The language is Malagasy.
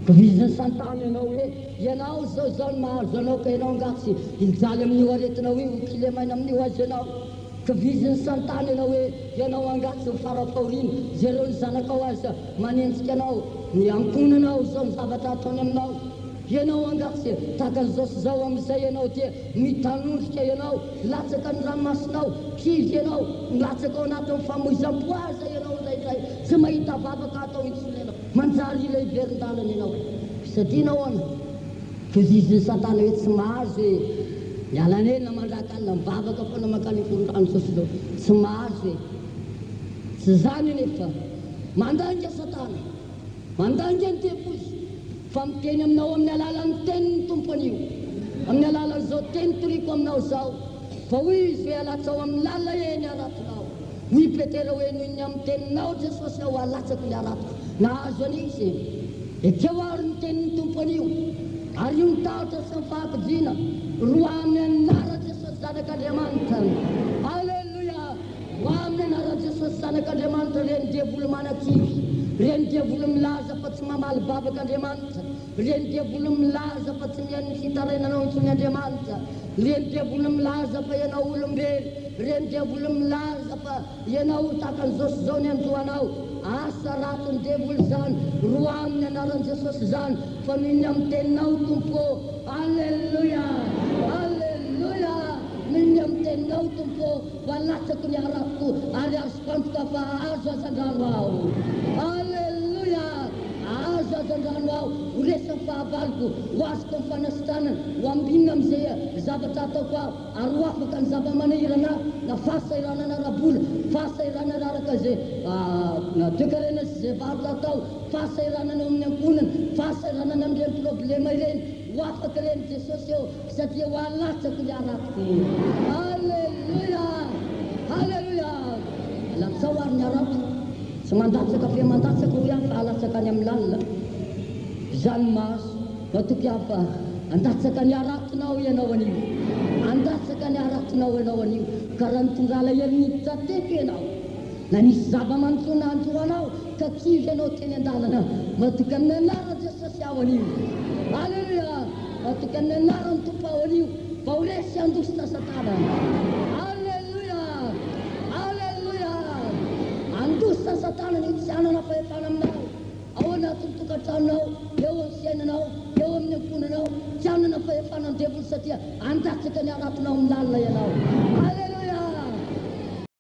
Kivizin'i Satana ianao hoe, ianao izao izao no mahazo anao ka ianao angaha tsy hijaly amin'io aretinao io, ho kilemaina amin'io aza ianao. Kivizin'i Satana ianao hoe, ianao angaha tsy ho fara-fahoriana, jereo ny zanakao aza manenjika anao, ny ankohonanao izao ny zavatra ataony aminao. Ianao angaha tsy tahaka an'izao sy izao amin'izay ianao dia mitanondrika ianao, latsaka ny ranomasonao, kivy ianao, milatsaka ao anatin'ny famoizam-po aza ianao indraindray, tsy mahita vavaka atao intsony ianao. Manjary hila hiverin-dalana ianao. Satria nahoana? Tohizin'i Satana hoe tsy mahazo e! Miala nenina mandraka alina, mivavaka foana mankany am-pon'ny izao sy izao. Tsy mahazo e! Tsy izany anefa. Mandainga Satana. Mandainga ny devoly. Fa miteny aminao amin'ny alalan'ny tenin'ny Tompo anio, amin'ny alalan'izao teny toriko aminao izao, fa hoy Izy hoe alatsao amin'ny lalina e ny haratonao. Hoy Petera hoe noho ny amin'ny teninao Jesosy aho alatsako ny haratoko. Nahazo an'io izy. Ekeo àry ny tenin'ny Tompo anio, ary io ny tahotra sy ny fahakiviana, roahy amin'ny anaran'i Jesosy Zanak'Andriamanitra. Aleloia! Roahy amin'ny anaran'i Jesosy Zanak'Andriamanitra ireny devoly manakivy, ireny devoly milaza fa tsy mamaly vavaka Andriamanitra, ireny devoly milaza fa tsy mihaino ny fitarainanao intsony Andriamanitra, ireny devoly milaza fa ianao olom-bery, ireny devoly milaza fa ianao tahaka an'izao sy izao ny hanjo anao. Asa ratsin'ny devoly izany, roahy amin'ny anaran'i Jesosy izany fa noho ny amin'ny teninao Tompo ô! Aleloia! Aleloia! Noho ny amin'ny teninao Tompo ô! Fa latsako ny haratoko ary azoko antoka fa hahazo hazandrano aho. Aleloia! Hahazo hazandrano aho, ho resy ny fahavaloko, ho azoko ny fanasitranana, ho ambinina amin'izay zavatra ataoko aho, ary ho afaka ny zava-manahirana ahy, na fahasahiranana ara-bola, fahasahiranana araka izay toekarena sy izay varotra atao, fahasahiranana eo amin'ny ankohonana, fahasahiranana amin'ireny problema ireny. Ho afaka ireny Jesosy ô satria ho alatsako ny haratoko. Aleloia! Aleloia! Alatsao ary ny harato. Tsy mandatsaka fe mandatsaka hoy aho fa alatsaka any amin'ny lalina. Izany mahazo. Matoky aho fa handatsaka ny haratonao ianao anio. Handatsaka ny haratonao ianao anio. Ka raha nitondra alahelo niditra teto ianao, na nisy zava-manjo nanjo anao ka kivy ianao teny an-dalana, matoky amin'ny anaran'i Jesosy aho anio. Aleloia! Matoky amin'ny anaran'ny Tompo aho anio fa ho resy handositra Satana. Aleloia! Aleloia! Handositra Satana anio, tsy hanana fahefana aminao ao anatin'ny tokantranonao, eo amin'ny fiainanao, eo amin'ny ankohonanao. Tsy hanana fahefana ny devoly satria handatsaka ny haratonao amin'ny lalina ianao. Aleloia!